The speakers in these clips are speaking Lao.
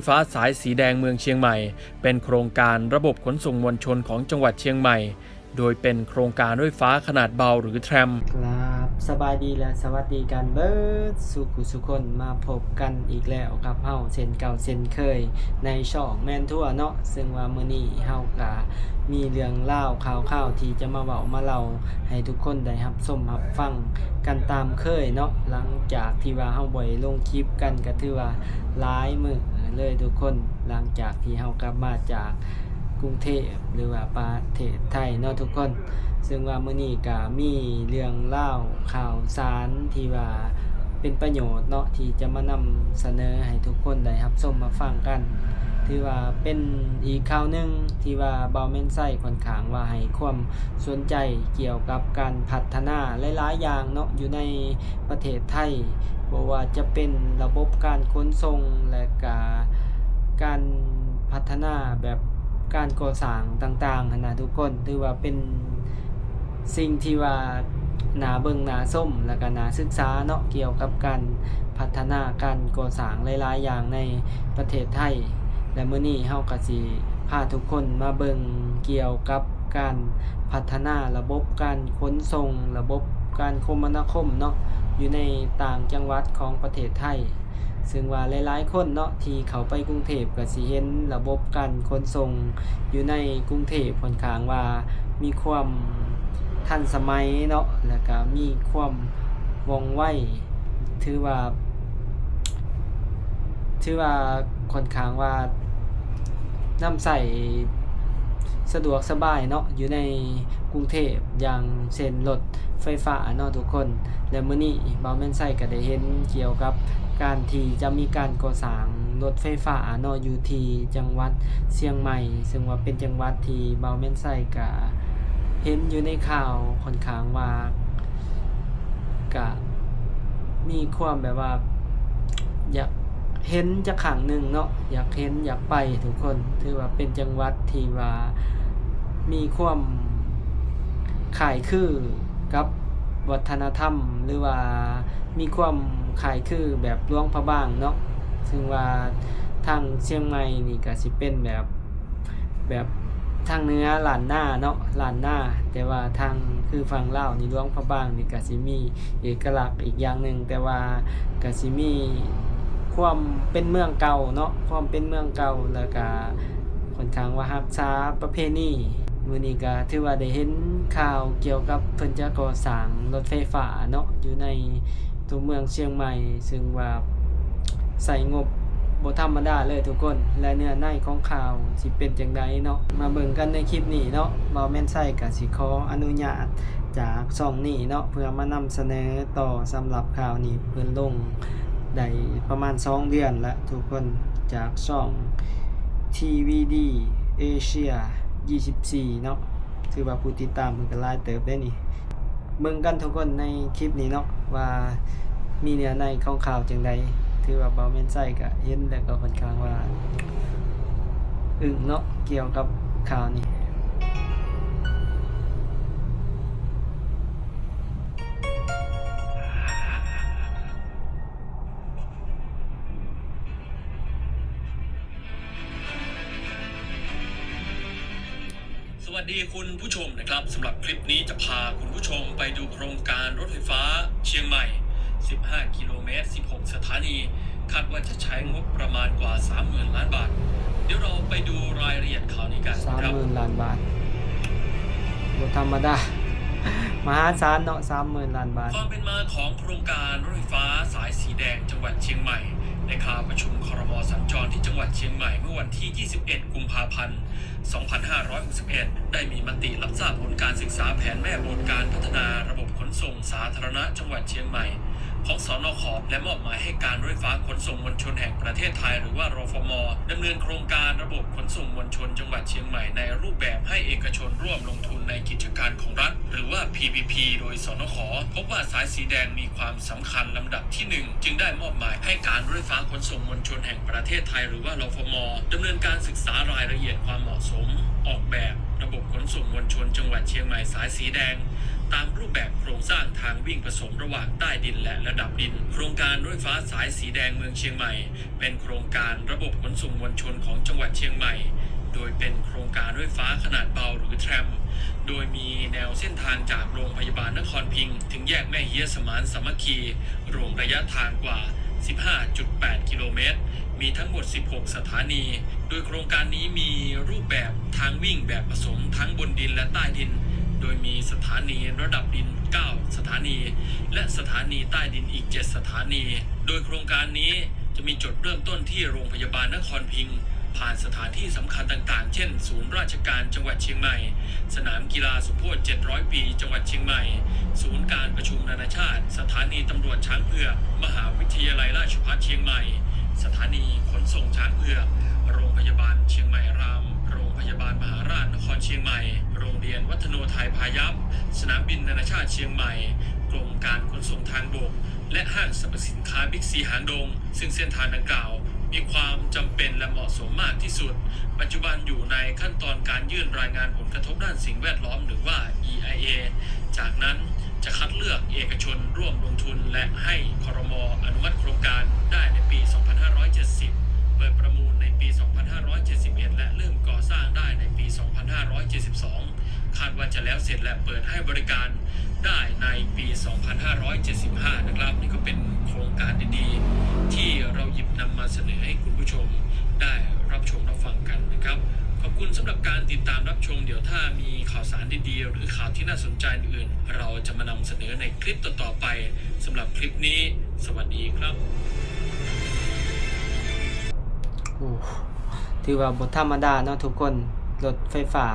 ໄຟຟ້າສາຍສີແດງເມືອງຊຽງໃໝ່ ເປັນໂຄງການລະບົບຂົນສົ່ງມວນຊົນຂອງຈັງຫວັດຊຽງໃໝ່ ໂດຍເປັນໂຄງການລົດໄຟຟ້າຂະໜາດເບົາ ຫຼື tram. ກາບສະບາຍດີແລະສະຫວັດດີກັນເບິດສູ່ຜູ້ສູ່ຄົນ ມາພົບກັນອີກແລ້ວກັບເຮົາເຊັ່ນເກົ່າເຊັ່ນເຄີຍ ໃນຊ່ອງແມ່ນທົ່ວເນາະ. ເຊິ່ງວ່າມື້ນີ້ເຮົາກະມີເລື່ອງລາວຂ່າວຄາວທີ່ຈະມາເວົ້າມາເລົ່າໃຫ້ທຸກຄົນໄດ້ຮັບຊົມຮັບຟັງກັນຕາມເຄີຍເນາະ. ຫຼັງຈາກທີ່ວ່າເຮົາບໍ່ໄດ້ລົງຄລິບກັນ ກະຖືວ່າຫຼາຍມື້ເລີຍທຸກຄົນ ຫຼັງຈາກທີ່ເຮົາກັບມາຈາກກຸງເທບ ຫຼືວ່າປະເທດໄທເນາະທຸກຄົນ. ເຊິ່ງວ່າມື້ນີ້ກະມີເລື່ອງລາວຂ່າວສານທີ່ວ່າເປັນປະໂຫຍດເນາະ ທີ່ຈະມານຳສະເໜີໃຫ້ທຸກຄົນໄດ້ຮັບຊົມຮັບຟັງກັນ. ຖືວ່າເປັນອີກຂ່າວໜຶ່ງທີ່ວ່າບ່າວແມ່ນໄຊຂ້ອນຂ້າງວ່າໃຫ້ຄວາມສົນໃຈກ່ຽວກັບການພັດທະນາຫຼາຍໆຢ່າງເນາະ ຢູ່ໃນປະເທດໄທ. ບໍ່ວ່າຈະເປັນລະບົບການຂົນສົ່ງ ແລະກະການພັດທະນາແບບການກໍ່ສ້າງຕ່າງໆຫັ້ນນະທຸກຄົນ. ຖືວ່າເປັນສິ່ງທີ່ວ່າໜ້າເບິ່ງໜ້າຊົມ ແລະກະໜ້າສຶກສາເນາະ ກ່ຽວກັບການພັດທະນາການກໍ່ສ້າງຫຼາຍໆຢ່າງໃນປະເທດໄທ. ແລະມື້ນີ້ເຮົາກະຊິພາທຸກຄົນມາເບິ່ງກ່ຽວກັບການພັດທະນາລະບົບການຂົນສົ່ງ ລະບົບການຄົມມະນາຄົມເນາະ ຢູ່ໃນຕ່າງຈັງຫວັດຂອງປະເທດໄທ. ເຊິ່ງວ່າຫຼາຍໆຄົນເນາະ ທີ່ເຂົ້າໄປກຸງເທບກະຊິເຫັນລະບົບການຂົນສົ່ງຢູ່ໃນກຸງເທບຂ້ອນຂ້າງວ່າມີຄວາມທັນສະໄໝເນາະ ແລະກະມີຄວາມວ່ອງໄວ. ຖືວ່າ ຖືວ່າຂ້ອນຂ້າງວ່ານຳໃຊ້ສະດວກສະບາຍເນາະ ຢູ່ໃນກຸງເທບ ຢ່າງເຊັ່ນລົດໄຟຟ້າເນາະທຸກຄົນ. ແລະມື້ນີ້ບ່າວແມ່ນໄຊກະໄດ້ເຫັນກ່ຽວກັບການທີ່ຈະມີການກໍ່ສ້າງລົດໄຟຟ້າເນາະ ຢູ່ທີ່ຈັງຫວັດຊຽງໃໝ່ ເຊິ່ງວ່າເປັນຈັງຫວັດທີ່ບ່າວແມ່ນໄຊກະເຫັນຢູ່ໃນຂ່າວຂ້ອນຂ້າງວ່າ ກະມີຄວາມແບບວ່າຢາກເຫັນຈັກຄັ້ງໜຶ່ງເນາະ ຢາກເຫັນຢາກໄປທຸກຄົນ. ຖືວ່າເປັນຈັງຫວັດທີ່ວ່າມີຄວາມຄ້າຍຄືກັບວັດທະນະທຳ ຫຼືວ່າມີຄວາມຄ້າຍຄືແບບຫຼວງພະບາງເນາະ. ເຊິ່ງວ່າທາງຊຽງໃໝ່ນີ້ກະຊິເປັນແບບ ແບບທາງເໜືອລ້ານນາເນາະ ລ້ານນາ ແຕ່ວ່າທາງຄືຝັ່ງລາວນີ້ ຫຼວງພະບາງນີ້ກະຊິມີເອກະລັກອີກຢ່າງໜຶ່ງ ແຕ່ວ່າກະຊິມີຄວາມເປັນເມືອງເກົ່າເນາະ ຄວາມເປັນເມືອງເກົ່າ ແລ້ວກະຂ້ອນຂ້າງວ່າຮັກສາປະເພນີ. ມື້ນີ້ກະຖືວ່າໄດ້ເຫັນຂ່າວກ່ຽວກັບເພິ່ນຈະກໍ່ສ້າງລົດໄຟຟ້າເນາະ ຢູ່ໃນ ຕົວເມືອງຊຽງໃໝ່ ເຊິ່ງວ່າໃຊ້ງົບບໍ່ທຳມະດາເລີຍທຸກຄົນ ແລະເນື້ອໃນຂອງຂ່າວຊິເປັນຈັ່ງໃດເນາະ ມາເບິ່ງກັນໃນຄລິບນີ້ເນາະ. ບ່າວແມ່ນໄຊກະຊິຂໍອະນຸຍາດຈາກຊ່ອງນີ້ເນາະ ເພື່ອມານຳສະເໜີຕໍ່. ສຳລັບຂ່າວນີ້ເພິ່ນລົງໄດ້ປະມານສອງເດືອນລະທຸກຄົນ ຈາກຊ່ອງ ທີວີດີ ເອເຊຍ ຊາວສີ່ເນາະ. ຖືວ່າຜູ້ຕິດຕາມເພິ່ນກະຫຼາຍເຕີບເດ້ນີ້. ເບິ່ງກັນທຸກຄົນໃນຄລິບນີ້ເນາະ ວ່າມີເນື້ອໃນຂອງຂ່າວຈັ່ງໃດ. ຖືວ່າບ່າວແມ່ນໄຊກະເຫັນແລ້ວກໍຂ້ອນຂ້າງວ່າອຶ້ງເນາະ ກ່ຽວກັບຂ່າວນີ້. ສະຫວັດດີຄຸນຜູ້ຊົມນະຄັບ. ສຳລັບຄລິບນີ້ຈະພາຄຸນຜູ້ຊົມໄປດູໂຄງການລົດໄຟຟ້າຊຽງໃໝ່ ສິບຫ້າກິໂລແມັດ ສິບຫົກສະຖານີ ຄາດວ່າຈະໃຊ້ງົບປະມານກວ່າສາມໝື່ນລ້ານບາດ. ດຽວເຮົາໄປດູລາຍລະອຽດຂ່າວນີ້ກັນນະຄັບ. ສາມໝື່ນລ້ານບາດ ບໍ່ທຳມະດາ ມະຫາສານເນາະ ສາມໝື່ນລ້ານບາດ. ຄວາມເປັນມາຂອງໂຄງການລົດໄຟຟ້າສາຍສີແດງຈັງຫວັດຊຽງໃໝ່ ໃນຄາວປະຊຸມ ຄ.ຣ.ມ. ສັນຈອນທີ່ຈັງຫວັດຊຽງໃໝ່ ເມື່ອວັນທີ ຊາວເອັດ ກຸມພາພັນ ສອງພັນຫ້າຮ້ອຍຫົກສິບເອັດ ໄດ້ມີມະຕິຮັບຊາບຜົນການສຶກສາແຜນແມ່ບົດການພັດທະນາລະບົບຂົນສົ່ງສາທາລະນະຈັງຫວັດຊຽງໃໝ່ ຂອງ ສນຂ ແລະ ມອບໝາຍໃຫ້ການລົດໄຟຟ້າຂົນສົ່ງມວນຊົນແຫ່ງປະເທດໄທ ຫຼືວ່າ ຣຟມ ດຳເນີນໂຄງການລະບົບຂົນສົ່ງມວນຊົນຈັງຫວັດຊຽງໃໝ່ ໃນຮູບແບບໃຫ້ເອກະຊົນຮ່ວມລົງທຶນໃນກິດຈະການຂອງລັດ ຫຼືວ່າ ພີພີພີ ໂດຍ ສນຂ ພົບວ່າສາຍສີແດງມີຄວາມ ສຳຄັນລຳດັບທີໜຶ່ງ ຈຶ່ງໄດ້ມອບໝາຍໃຫ້ການລົດໄຟຟ້າຂົນສົ່ງມວນຊົນແຫ່ງປະເທດໄທ ຫຼືວ່າ ຣຟມ ດຳເນີນການສຶກສາລາຍລະອຽດຄວາມເໝາະສົມ ອອກແບບລະບົບຂົນສົ່ງມວນຊົນຈັງຫວັດຊຽງໃໝ່ສາຍສີແດງ ຕາມຮູບແບບໂຄງສ້າງທາງວິ່ງປະສົມລະຫວ່າງໃຕ້ດິນ ແລະ ລະດັບດິນ. ໂຄງການລົດໄຟຟ້າສາຍສີແດງເມືອງຊຽງໃໝ່ ເປັນໂຄງການລະບົບຂົນສົ່ງມວນຊົນຂອງຈັງຫວັດຊຽງໃໝ່, ໂດຍເປັນໂຄງການລົດໄຟຟ້າຂະໜາດເບົາ ຫຼື tram, ໂດຍມີແນວເສັ້ນທາງຈາກໂຮງພະຍາບານນະຄອນພິງ ເຖິງແຍກແມ່ເຮຍສະໝານສາມັກຄີ ລວມໄລຍະທາງກວ່າສິບຫ້າຈຸດແປດກິໂລແມັດ, ມີທັງໝົດສິບຫົກສະຖານີ. ໂດຍໂຄງການນີ້ມີຮູບແບບທາງວິ່ງແບບປະສົມທັງບົນດິນ ແລະ ໃຕ້ດິນ, ໂດຍມີສະຖານີລະດັບດິນເກົ້າສະຖານີ ແລະ ສະຖານີໃຕ້ດິນອີກເຈັດສະຖານີ. ໂດຍໂຄງການນີ້ຈະມີຈຸດເລີ່ມຕົ້ນທີ່ໂຮງພະຍາບານນະຄອນພິງ, ຜ່ານສະຖານທີ່ສຳຄັນຕ່າງໆ ເຊັ່ນ ສູນລາຊະການຈັງຫວັດຊຽງໃໝ່, ສະໜາມກິລາສົມໂພດເຈັດຮ້ອຍປີຈັງຫວັດຊຽງໃໝ່, ສູນການປະຊຸມນານາຊາດ, ສະຖານີຕຳຫຼວດຊ້າງເຜືອກ, ມະຫາວິທະຍາໄລລາຊະພັດຊຽງໃໝ່, ສະຖານີຂົນສົ່ງຊ້າງເຜືອກ, ໂຮງພະຍາບານຊຽງໃໝ່ລາມ, ໂຮງພະຍາບານມະຫາລາດນະຄອນຊຽງໃໝ່, ໂຮງຮຽນວັດທະໂນໄທພາຍັບ, ສະໜາມບິນນານາຊາດຊຽງໃໝ່, ກົມການຂົນສົ່ງທາງບົກ ແລະ ຫ້າງສັບພະສິນຄ້າບິກຊີຫາງດົງ, ຊຶ່ງເສັ້ນທາງດັ່ງກ່າວມີຄວາມຈຳເປັນ ແລະ ເໝາະສົມມາກທີ່ສຸດ. ປັດຈຸບັນຢູ່ໃນຂັ້ນຕອນການຍື່ນລາຍງານຜົນກະທົບດ້ານສິ່ງແວດລ້ອມ ຫຼືວ່າ ອີ ໄອ ເອ ຈາກນັ້ນຈະຄັດເລືອກເອກະຊົນຮ່ວມລົງທຶນ ແລະ ໃຫ້ ຄ.ຣ.ມ. ອະນຸມັດໂຄງການໄດ້ໃນປີສອງພັນຫ້າຮ້ອຍເຈັດສິບ, ເປີດປະມູນໃນປີສອງພັນຫ້າຮ້ອຍເຈັດສິບເອັດ ແລະ ເລີ່ມກໍ່ສ້າງໄດ້ໃນປີສອງພັນຫ້າຮ້ອຍເຈັດສິບສອງ. ຄາດວ່າຈະແລ້ວເສັດ ແລະ ເປີດໃຫ້ບໍລິການໄດ້ໃນປີສອງພັນຫ້າຮ້ອຍເຈັດສິບຫ້າ ນະຄັບ. ນີ້ກໍເປັນໂຄງການດີໆ ທີ່ເຮົາຫຍິບນຳມາສະເໜີໃຫ້ຄຸນຜູ້ຊົມໄດ້ຮັບຊົມຮັບຟັງກັນນະຄັບ. ຂອບຄຸນສຳລັບການຕິດຕາມຮັບຊົມ. ດຽວຖ້າມີຂ່າວສານດີໆ ຫຼື ຂ່າວທີ່ໜ້າສົນໃຈອື່ນໆ ເຮົາຈະມານຳສະເໜີໃນຄລິບຕໍ່ໆໄປ. ສຳລັບຄລິບນີ້ ສະຫວັດດີຄັບ. ໂອ້ ຖືວ່າບໍ່ທຳມະດາເນາະທຸກຄົນ. ລົດໄຟຟ້າ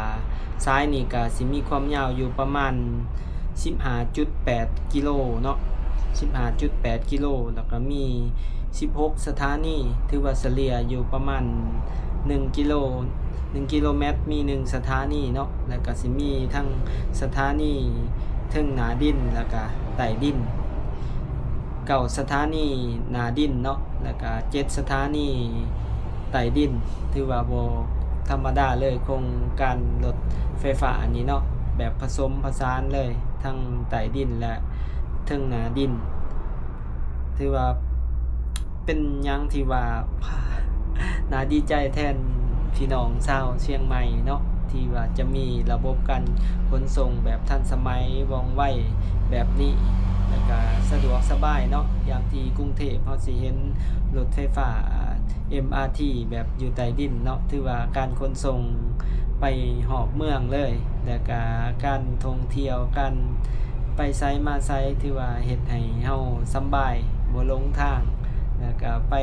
ສາຍນີ້ກະຊິມີຄວາມຍາວຢູ່ປະມານສິບຫ້າຈຸດແປດກິໂລເນາະ, ສິບຫ້າຈຸດແປດກິໂລ, ແລ້ວກະມີສິບຫົກສະຖານີ, ຖືວ່າສະເລ່ຍຢູ່ປະມານໜຶ່ງກິໂລ, ໜຶ່ງກິໂລແມັດມີໜຶ່ງສະຖານີເນາະ, ແລ້ວກະຊິມີທັງສະຖານີເທິງໜ້າດິນ ແລ້ວກະໃຕ້ດິນ. ເກົ້າສະຖານີໜ້າດິນເນາະ ແລ້ວກະເຈັດສະຖານີໃຕ້ດິນ. ຖືວ່າບໍ່ທຳມະດາເລີຍ ໂຄງການລົດໄຟຟ້າອັນນີ້ເນາະ, ແບບປະສົມປະສານເລີຍ ທັງໃຕ້ດິນ ແລະ ເທິງໜ້າດິນ. ຖືວ່າເປັນຫຍັງທີ່ວ່າ ໜ້າດີໃຈແທນພີ່ນ້ອງຊາວຊຽງໃໝ່ເນາະ ທີ່ວ່າຈະມີລະບົບການຂົນສົ່ງແບບທັນສະໄໝ ວ່ອງໄວແບບນີ້ ແລ້ວກະສະດວກສະບາຍເນາະ. ຢ່າງທີ່ກຸງເທບເຮົາຊິເຫັນລົດໄຟຟ້າ ເອັມອາທີ ແບບຢູ່ໃຕ້ດິນເນາະ, ຖືວ່າການຂົນສົ່ງໄປຮອບເມືອງເລີຍ ແລ້ວກະການທ່ອງທ່ຽວ ການໄປໃສມາໃສ ຖືວ່າເຮັດໃຫ້ເຮົາສຳບາຍ ບໍ່ຫຼົງທາງ ແລ້ວກະໄປ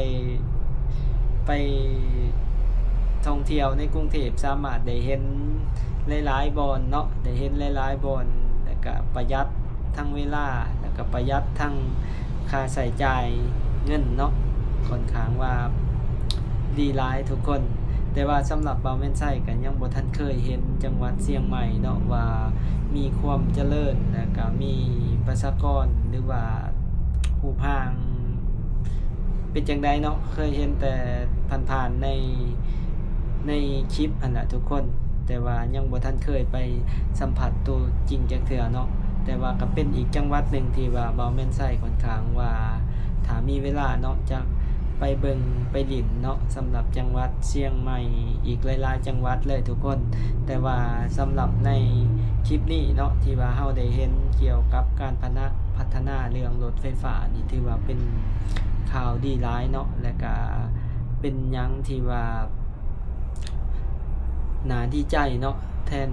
ໄປທ່ອງທ່ຽວໃນກຸງເທບສາມາດໄດ້ເຫັນຫຼາຍໆບ່ອນເນາະ, ໄດ້ເຫັນຫຼາຍໆບ່ອນ ແລ້ວກະປະຢັດທັງເວລາ ແລ້ວກະປະຢັດທັງຄ່າໃຊ້ຈ່າຍເງິນເນາະ, ຂ້ອນຂ້າງວ່າດີຫຼາຍທຸກຄົນ. ແຕ່ວ່າສຳລັບບ່າວແມ່ນໄຊກະຍັງບໍ່ທັນເຄີຍເຫັນຈັງຫວັດຊຽງໃໝ່ເນາະ ວ່າມີຄວາມຈະເລີນ ແລ້ວກະມີປະຊາກອນ ຫຼືວ່າຮູບຮ່າງ ເປັນຈັ່ງໃດເນາະ, ເຄີຍເຫັນແຕ່ຜ່ານໆໃນ ໃນຄລິບຫັ້ນລະທຸກຄົນ, ແຕ່ວ່າຍັງບໍ່ທັນເຄີຍໄປສຳຜັດຕົວຈິງຈັກເທື່ອເນາະ. ແຕ່ວ່າກໍເປັນອີກຈັງຫວັດໜຶ່ງທີ່ວ່າບ່າວແມ່ນໄຊຂ້ອນຂ້າງວ່າ ຖ້າມີເວລາເນາະ ຈະໄປເບິ່ງໄປຫຼິ້ນເນາະ, ສຳລັບຈັງຫວັດຊຽງໃໝ່ ອີກຫຼາຍໆຈັງຫວັດເລີຍທຸກຄົນ. ແຕ່ວ່າສຳລັບໃນຄລິບນີ້ເນາະ ທີ່ວ່າເຮົາໄດ້ເຫັນກ່ຽວກັບການພັດທະນາ ພັດທະນາເລື່ອງລົດໄຟຟ້ານີ້ ຖືວ່າເປັນຂ່າວດີຫຼາຍເນາະ ແລະກະເປັນຫຍັງທີ່ວ່າໜ້າດີໃຈເນາະ ແທນ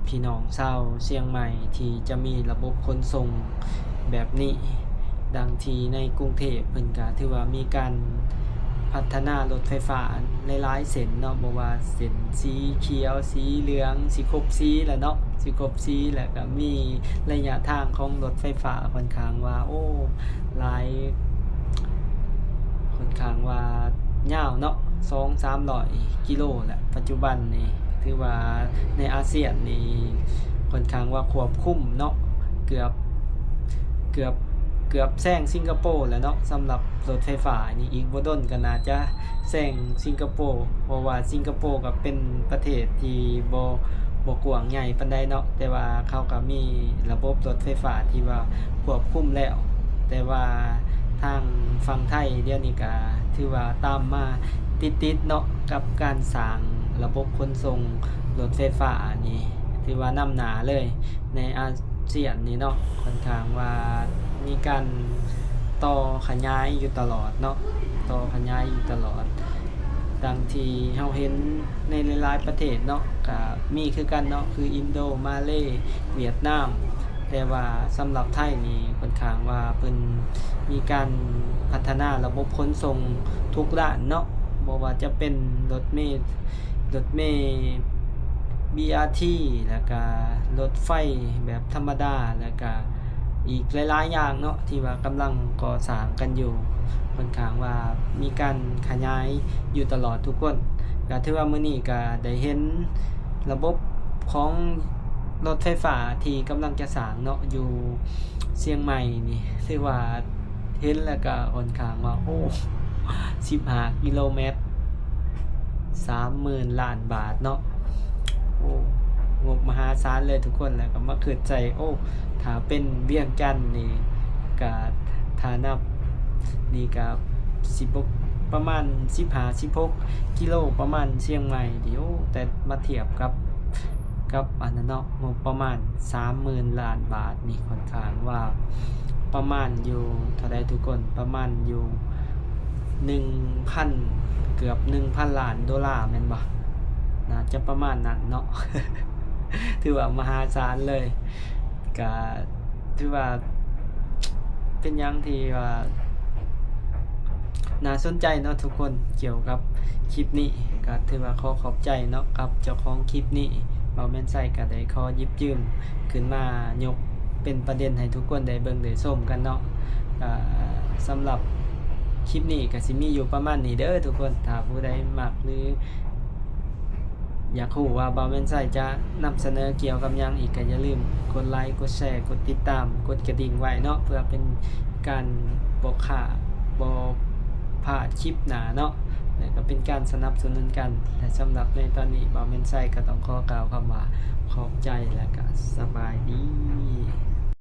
ພີ່ນ້ອງຊາວຊຽງໃໝ່ ທີ່ຈະມີລະບົບຂົນສົ່ງແບບນີ້. ດັ່ງທີ່ໃນກຸງເທບເພິ່ນກະຖືວ່າມີການພັດທະນາລົດໄຟຟ້າຫຼາຍໆເສັ້ນເນາະ, ບໍ່ວ່າເສັ້ນສີຂຽວ ສີເຫຼືອງ ຊິຄົບສີແລ້ວເນາະ ຊິຄົບສີ ແລ້ວກະມີໄລຍະທາງຂອງລົດໄຟຟ້າຂ້ອນຂ້າງວ່າ ໂອ້ ຫຼາຍ ຂ້ອນຂ້າງວ່າຍາວເນາະ ສອງສາມຮ້ອຍກິໂລແຫຼະ. ປັດຈຸບັນນີ້ຖືວ່າໃນອາຊຽນນີ້ຂ້ອນຂ້າງວ່າຄວບຄຸມເນາະ ເກືອບ ເກືອບ ເກືອບແຊງສິງກະໂປແລ້ວເນາະ. ສຳລັບລົດໄຟຟ້ານີ້ ອີກບໍ່ດົນກໍໜ້າຈະແຊງສິງກະໂປ ເພາະວ່າສິງກະໂປກໍເປັນປະເທດທີ່ບໍ່ ບໍ່ກວ້າງໃຫຍ່ປານໃດເນາະ, ແຕ່ວ່າເຂົາກໍມີລະບົບລົດໄຟຟ້າທີ່ວ່າຄວບຄຸມແລ້ວ, ແຕ່ວ່າທາງຝັ່ງໄທດຽວນີ້ກໍຖືວ່າຕາມມາຕິດໆເນາະ ກັບການສ້າງລະບົບຂົນສົ່ງລົດໄຟຟ້ານີ້ ຖືວ່ານຳໜ້າເລີຍໃນອາຊຽນນີ້ເນາະ, ຂ້ອນຂ້າງວ່າມີການຕໍ່ຂະຫຍາຍຢູ່ຕະຫຼອດເນາະ, ຕໍ່ຂະຫຍາຍຢູ່ຕະຫຼອດ. ດັ່ງທີ່ເຮົາເຫັນໃນຫຼາຍໆປະເທດເນາະ ກະມີຄືກັນເນາະ ຄືອິນໂດ, ມາເລ, ຫວຽດນາມ, ແຕ່ວ່າສຳລັບໄທນີ້ຂ້ອນຂ້າງວ່າເພິ່ນມີການພັດທະນາລະບົບຂົນສົ່ງທຸກດ້ານເນາະ, ບໍ່ວ່າຈະເປັນລົດເມ, ລົດເມ ບີອາທີ ແລ້ວກະລົດໄຟແບບທຳມະດາ ແລ້ວກະ ອີກຫຼາຍໆຢ່າງເນາະ ທີ່ວ່າກຳລັງກໍ່ສ້າງກັນຢູ່, ຂ້ອນຂ້າງວ່າມີການຂະຫຍາຍຢູ່ຕະຫຼອດທຸກຄົນ. ກະຖືວ່າມື້ນີ້ກະໄດ້ເຫັນລະບົບຂອງລົດໄຟຟ້າທີ່ກຳລັງຈະສ້າງເນາະ ຢູ່ຊຽງໃໝ່ນີ້ ຖືວ່າເຫັນແລ້ວກະຂ້ອນຂ້າງວ່າ ໂອ້ ສິບຫ້າກິໂລແມັດ ສາມໝື່ນລ້ານບາດເນາະ. ໂອ້ ງົບມະຫາສານເລີຍທຸກຄົນ, ແລ້ວກໍມາຄິດໃສ່ ໂອ້ ຖ້າເປັນວຽງຈັນນີ້ ກະ ຖ້ານັບນີ້ກະ ສິບ ປະມານສິບຫ້າ ສິບຫົກກິໂລ ປະມານຊຽງໃໝ່ນີ້. ໂອ້ ແຕ່ມາທຽບກັບ ກັບອັນນັ້ນເນາະ ງົບປະມານສາມໝື່ນລ້ານບາດນີ້ ຂ້ອນຂ້າງວ່າປະມານຢູ່ເທົ່າໃດທຸກຄົນ? ປະມານຢູ່ໜຶ່ງພັນ ເກືອບໜຶ່ງພັນລ້ານໂດລາແມ່ນບໍ່? ໜ້າຈະປະມານນັ້ນເນາະ ຖືວ່າມະຫາສານເລີຍ. ກະຖືວ່າເປັນຫຍັງທີ່ວ່າໜ້າສົນໃຈເນາະທຸກຄົນ ກ່ຽວກັບຄລິບນີ້. ກະຖືວ່າຂໍຂອບໃຈເນາະ ກັບເຈົ້າຂອງຄລິບນີ້ ບ່າວແມ່ນໄຊກະໄດ້ຂໍຫຍິບຢືມຂຶ້ນມາຍົກເປັນປະເດັນໃຫ້ທຸກຄົນໄດ້ເບິ່ງໄດ້ຊົມກັນເນາະ. ກະສຳລັບຄລິບນີ້ກະຊິມີຢູ່ປະມານນີ້ເດີທຸກຄົນ. ຖ້າຜູ້ໃດມັກ ຫຼື ຢາກຮູ້ວ່າບ່າວແມ່ນໄຊຈະນຳສະເໜີກ່ຽວກັບຫຍັງອີກ ກໍຢ່າລືມກົດໄລ ກົດແຊ ກົດຕິດຕາມ ກົດກະດິ່ງໄວ້ເນາະ ເພື່ອເປັນການບໍ່ຂາດ ບໍ່ພາດຄລິບໜ້າເນາະ ແລະ ກໍເປັນການສະໜັບສະໜູນກັນ. ແລະ ສຳລັບໃນຕອນນີ້ ບ່າວແມ່ນໄຊກໍຕ້ອງຂໍກ່າວຄຳວ່າຂອບໃຈ ແລະ ກໍສະບາຍດີ.